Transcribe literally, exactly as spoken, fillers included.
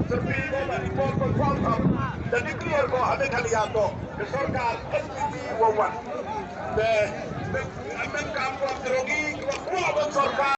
Survey ko, ba report ko, form ko, da declare ko ha Meghalaya ko, ka sorkar S P P wa wan. Te, te, em kam ko drogi, ko ko ba sorkar.